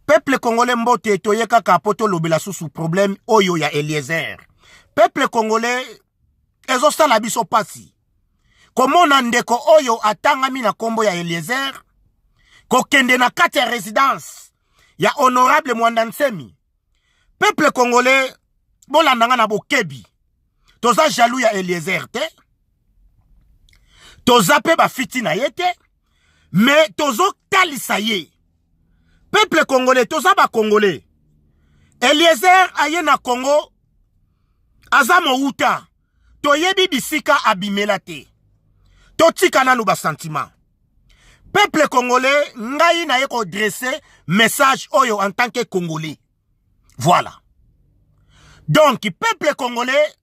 Peuple congolais, mbote. Toye kaka po tolobela susu problème oyo ya Eliezer. Peuple congolais, ezosala biso pasi komona ndeko oyo atangami na nkombo ya Eliezer kokende na kati ya résidence ya honorable Mwanda Nsemi. Peuple congolais, bolanda nga na bokebi. Toza jaloux ya Eliezer te, toza mpe bafiti na ye te, mais tozotalisa ye. Peuple congolais, toza bacongolais. Eliezer aye na Congo, aza mowuta, toyebi bisika abimela te. Totika nanu basentiment. Peuple congolais, ngai naye kodresser message oyo en tant que Congolais. Voilà. Donc peuple congolais,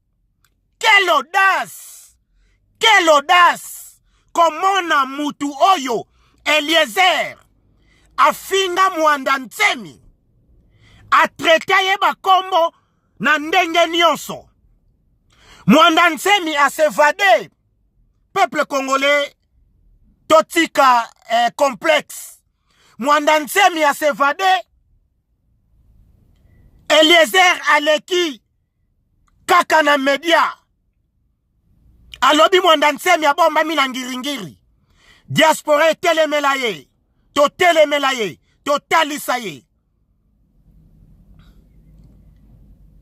quelle audace, quelle audace komona mutu oyo Eliezer afinga Mwanda Nsemi, atraiter ye bakombo na ndenge nyonso. Mwanda Nsemi as'évader. Peuple congolais, totika complexe. Mwanda Nsemi as'évader. Eliezer aleki kaka na media, alobi Mwanda Nsemi abombami na Ngiringiri. Diaspora etelemela ye, totelemela ye, totalisa ye.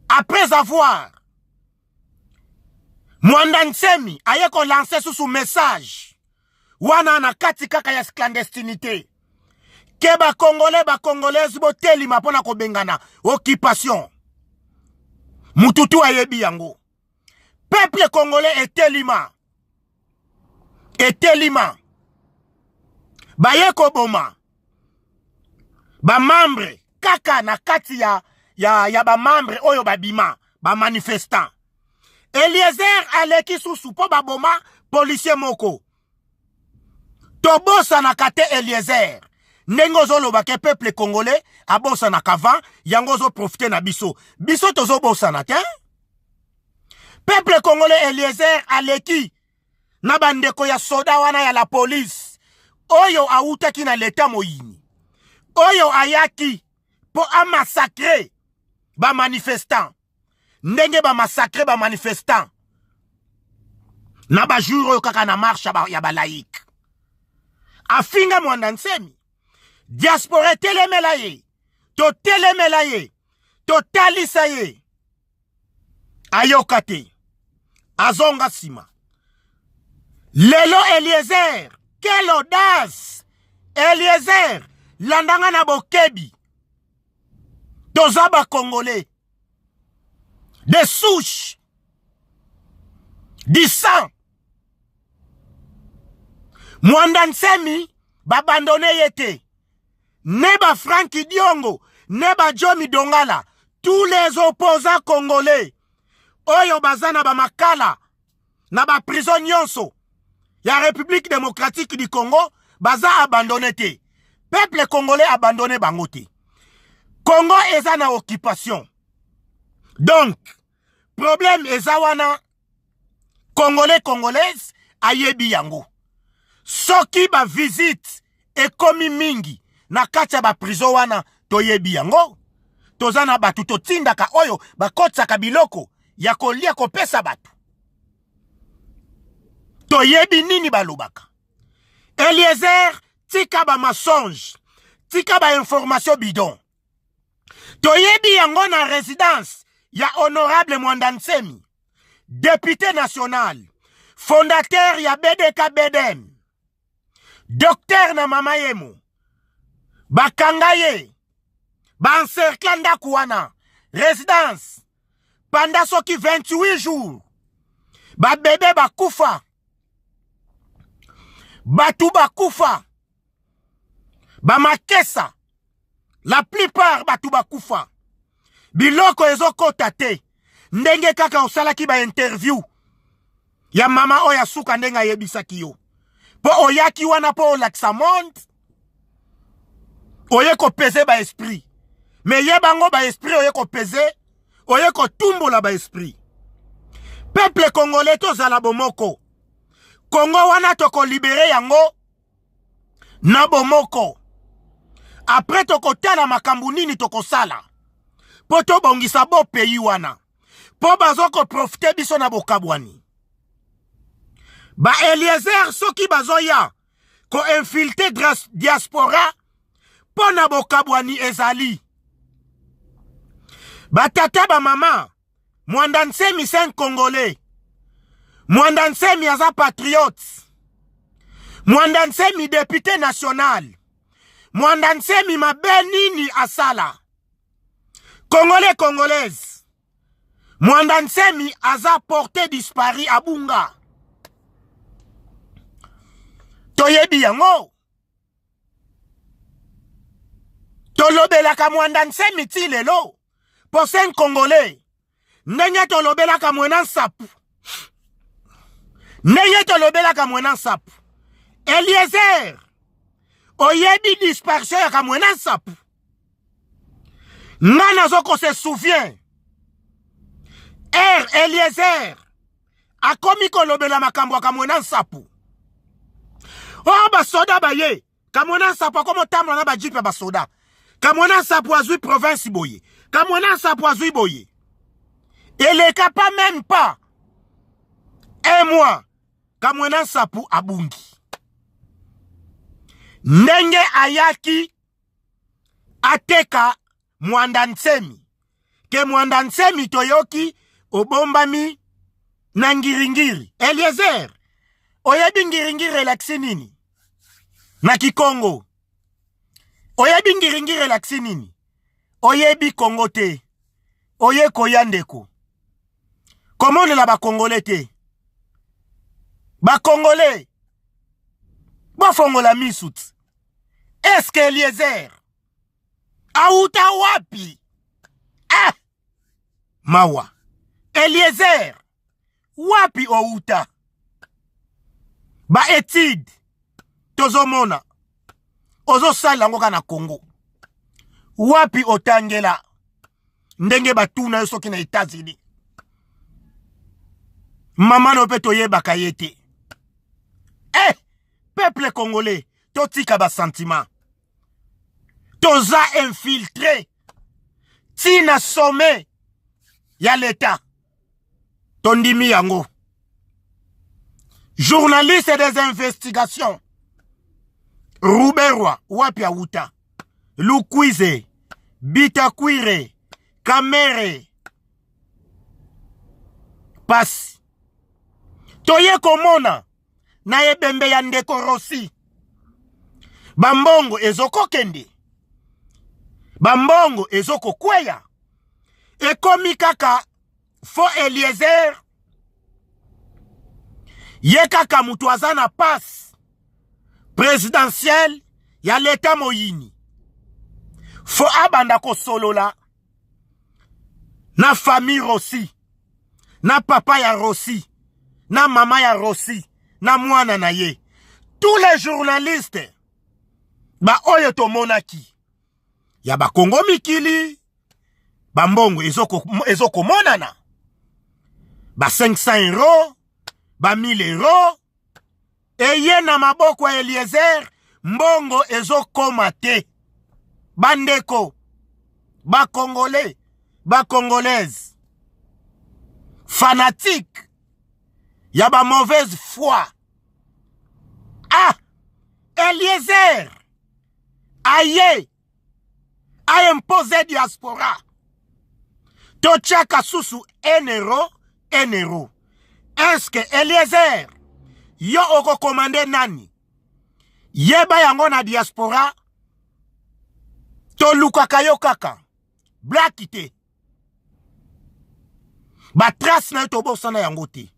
Après avoir Mwanda Nsemi aye kolancer susu message wana na kati kaka ya clandestinité ke bacongolais, bacongolaise, botelima mpo na kobengana occupation. Mututu ayebi yango. Peuple congolais etelima, etelima. Baye koboma bamembre kaka na kati ya bamembre oyo babima bamanifestant. Eliezer aleki susu mpo baboma policier moko. Tobosanaka te. Eliezer, ndenge ozoloba ke peuple congolais abosanaka avant, yango ozoprofiter na biso. Biso tozobosana te. Peuple congolais, Eliezer aleki na bandeko ya soda wana ya la police oyo awutaki na leta moyini, oyo ayaki mpo amassacrer bamanifestant, ndenge bamassacrer bamanifestant na bajour oyo kaka na marche ya balaïque. Afinga Mwanda Nsemi, diaspora etelemela ye, totelemela ye, totalisa ye, ayoka te, azonga nsima. Lelo Eliezer, quelle audace! Eliezer, landanga na bokebi. Toza bacongolais de souche, du sang. Mwanda Nsemi baabandonner ye te, ne baFranck Diongo, ne baDiomi Ndongala, tous les opposants congolais oyo baza na bamakala, na baprison nyonso ya République démocratique du Congo, baza abandonnés te. Peuple congolais abandonné bango te. Congo eza na occupation, donc problème eza wana. Congolais, congolaise ayebi yango. Soki bavisite ekomi mingi na kati ya baprison wana, toyebi yango. Toza na bato totindaka oyo bakotisaka biloko ya kolia kopesa bato. Toyebi nini balobaka. Eliezer, tika bamensonge, tika bainformation bidon. Toyebi yango. Na résidence ya honorable Mwanda Nsemi, député national, fondateur ya BDK BDM, docteur na mama yemo, bakanga ye, baencercler ndako wana, résidence, pendant soki 28 jours. Babebe bakufa, bato bakufa, bamakesa, la plupart bato bakufa. Biloko ezokɔta te. Ndenge kaka osalaki bainterview ya mama oyo asuka, ndenge ayebisaki yo mpo oyaki wana mpo olakisa monde, oye kopese baesprit, me yebango, baesprit oye kopese, oye kotumbola baesprit. Peuple congolais, tozala bomoko. Kongo wana tokolibérer yango na bomoko. Après tokotala makambo nini tokosala mpo tobongisa bo pays wana, mpo bazo koprofite biso na bokabwani. Ba Eliezer soki bazoya koinfiltre diaspora mpo na bokabwani ezali. Batata bamama, Mwanda Nsemi c'est un Congolais. Mwanda Nsemi aza patriote. Mwanda Nsemi député national. Mwanda Nsemi mabe nini asala? Congolais, Congolaise. Mwanda Nsemi aza porté disparu, abunga. Toyebi yango. Tolobelaka Mwanda Nsemi ti lelo. Po c'est un Congolais. Ndenge tolobelaka Mwena Nsapu. Ndenge tolobelaka Mwena Nsapu. Eliezer, oyebi disparition ya Kamwena Nsapu? Nga nazo ko se souvient. R Eliezer akomi kolobela makambo ya Kamwena Nsapu. Oh, basoda baye Kamwena Nsapu akomi otambola na bajipe ya basoda. Kamwena Nsapu azwi province boye. Kamwena Nsapu azwi boye. Eleka pas même pas un mois, Kamwena Nsapu abungi. Ndenge ayaki ateka Mwanda Nsemi, ke Mwanda Nsemi toyoki obombami na Ngiringiri. Eliezer, oyebi Ngiringiri elakisi nini na Kikongo? Oyebi Ngiringiri elakisi nini? Oyebi Kongo te, oye koya ndeko komonela bakongole te. Bakongole bofongola misu. Eske Eliezer auta wapi? Ah! Mawa. Eliezer, wapi outa? Ba étude tozomona ozosala yango kaka na Congo. Wapi otangela? Ndenge batuna yo soki na États-Unis. Mama no mpe toyebaka ye te. Eh, peuple congolais, totika ba sentiment. Toza infiltré tina sommet ya l'État. Tondimi yango. Journaliste des investigations Ruberwa, wapi awuta? Lukwize, Bitakwire, Kamere, pasi. Toye komona na ebembe ya ndeko Rossi, bambongo ezokokende, bambongo ezokokweya, ekomi kaka fo Eliezer ye kaka mutu aza na passe présidentielle ya leta moyini, fo abanda kosolola na famille Rossi, na papa ya Rossi, na mama ya Rossi, na mwana na ye. Tous les journalistes ba oyo tomonaki ya bakongo mikili, bambongo ezokomonana, ba 500 euro, ba 1000 euro eye na maboko ya Eliezer, mbongo ezokoma te. Bandeko bakongolais, bakongolaise, fanatique ya ba mauvaise foi, ah, Eliezer aye aimpose diaspora totiaka susu 1 euro, 1 euro. Eske Eliezer, yo okokomande nani? Yeba yango, na diaspora tolukaka yo kaka blaki te. Batrace na yo tobosana yango te,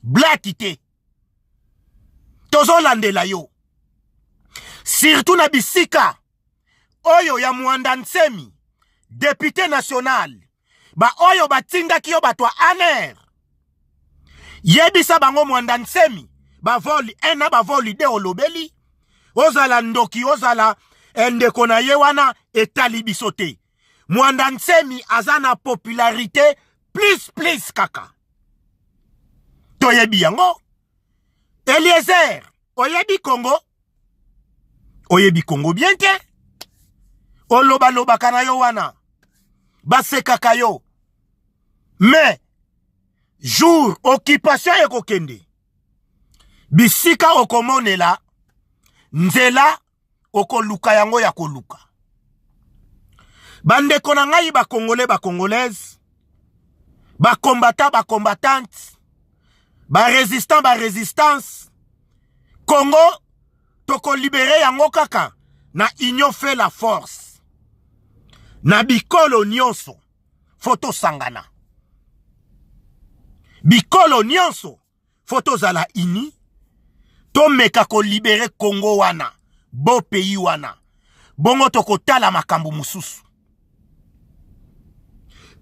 blaki te. Tozolandela yo surtout na bisika oyo ya Mwanda Nsemi, député national. Baoyo batindaki yo, bato ya ANR, yebisa bango Mwanda Nsemi bavol 1 na bavol 2. Olobeli ozala ndoki, ozala ndeko na ye wana, etali biso te. Mwanda Nsemi aza na popularité plus plus kaka, toyebi yango. Eliezer, oyebi Congo, oyebi Congo bien te. Olobalobaka na yo wana, basekaka yo, mais jour occupation ekokende, bisika okomonela nzela, okoluka yango ya koluka. Bandeko na ngai Bakongolais, Bakongolaise, bacombattants, bacombattantes, barésistants, barésistance, Congo tokolibérer yango kaka na union fait la force. Na bikolo nyonso faut tosangana, bikolo nyonso faut tozala unis, tomeka kolibérer Congo wana, beau pays wana. Bongo tokotala makambo mosusu.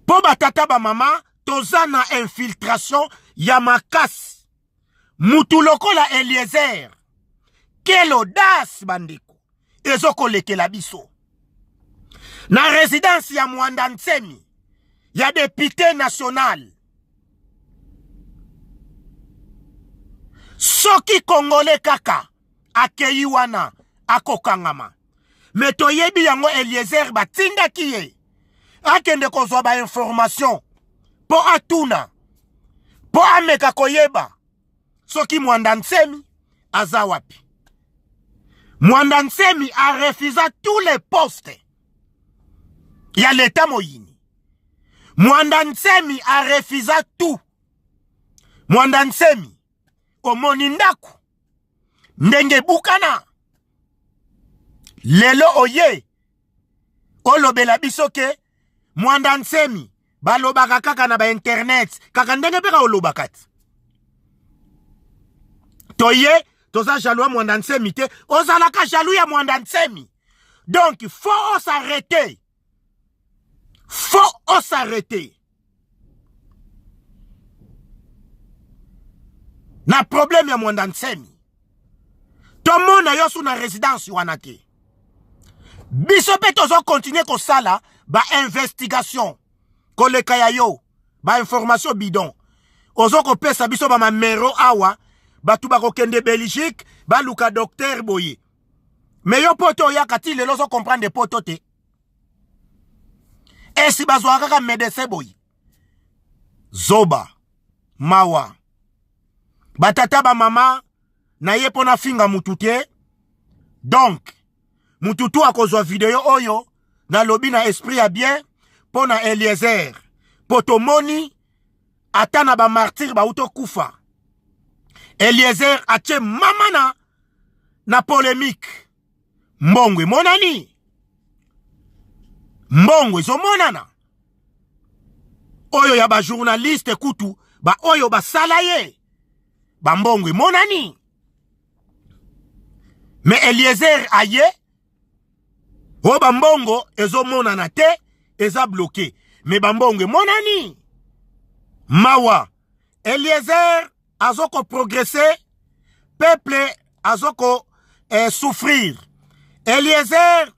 Mpo batata, bamama, toza na infiltration ya makasi. Mutu lokola Eliezer, quelle audace! Bandeko, ezokolekela biso na résidence ya Mwanda Nsemi, ya député national. Soki Congolais kaka akei wana, akokangama. Mais toyebi yango, Eliezer batindaki ye akende kozwa bainformation mpo atuna, mpo ameka koyeba soki Mwanda Nsemi aza wapi. Mwanda Nsemi arefusa tous les postes ya leta moyini. Mwanda Nsemi arefusa tout. Mwanda Nsemi, omoni ndako ndenge ebukana lelo, oye olobela biso ke Mwanda Nsemi balobaka kaka na bainternet, kaka ndenge mpe ka olobaka ti toye. Toza jaloux ya Mwanda Nsemi te, ozalaka jaloux ya Mwanda Nsemi. Donc faut s'arrêter, faut s'arrêter na problème ya Mwanda Nsemi. Tomona yo su na résidence wana te. Biso mpe tozocontinuer kosala bainvestigation koleka ya yo. Bainformation bidon ozo kopesa biso, bamamero awa, bato bakokende Belgique baluka docteur boye. Mais yo poto oyaka ti lelo, ozocomprendre poto te. Esi bazwaka kaka médecin boye? Zoba, mawa. Batata, bamama, na ye mpo nafinga mutu te. Donc mutu tu akozwa video oyo, nalobi na esprit ya bien mpo na Eliezer, mpo tomoni ata na bamartyrs bauti okufa, Eliezer atie mama na polémique. Mbongo emonani, mbongo ezomonana oyo ya bajournaliste kutu, baoyo basala ye bambongo emonani. Mais Eliezer aye oyo, bambongo ezomonana te, eza bloqué, mais bambongo emonani. Mawa, Eliezer azokoprogresser, peuple azoko souffrir. Eliezer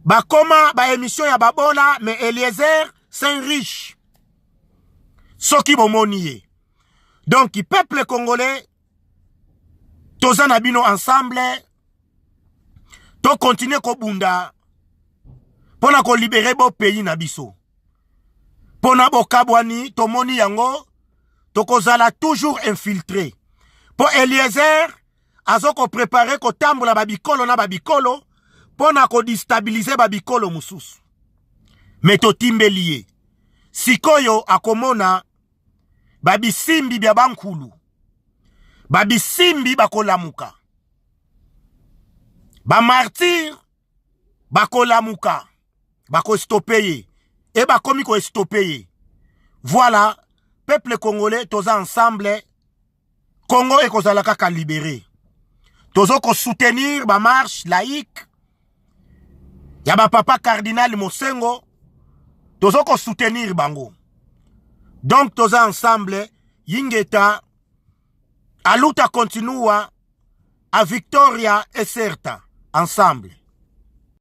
bakoma baémission ya babola, mais Eliezer c'est un riche soki bomoni ye. Donc peuple congolais, toza na bino ensemble, tocontinuer kobunda mpo na kolibérer beau pays na biso. Mpo na bokabwani, tomoni yango, tokozala toujours infiltré, mpo Eliezer azokoprépare kotambola babikolo na babikolo mpo na kodéstabiliser babikolo mosusu. Mais totimbeli ye sikoyo, akomona babisimbi bya bankulu, babisimbi bakolamuka, bamartyrs bakolamuka, bakostopper ye e bakomi koestopper ye. Voilà, peuple congolais, toza ensemble, Congo ekozala kaka libéré. Tozo kosoutenir bamarche laïque ya bapapa cardinal Mosengo, tozo kosoutenir bango. Donc toza ensemble. Yingeta, a luta continua, a victoria é certa. Ensemble.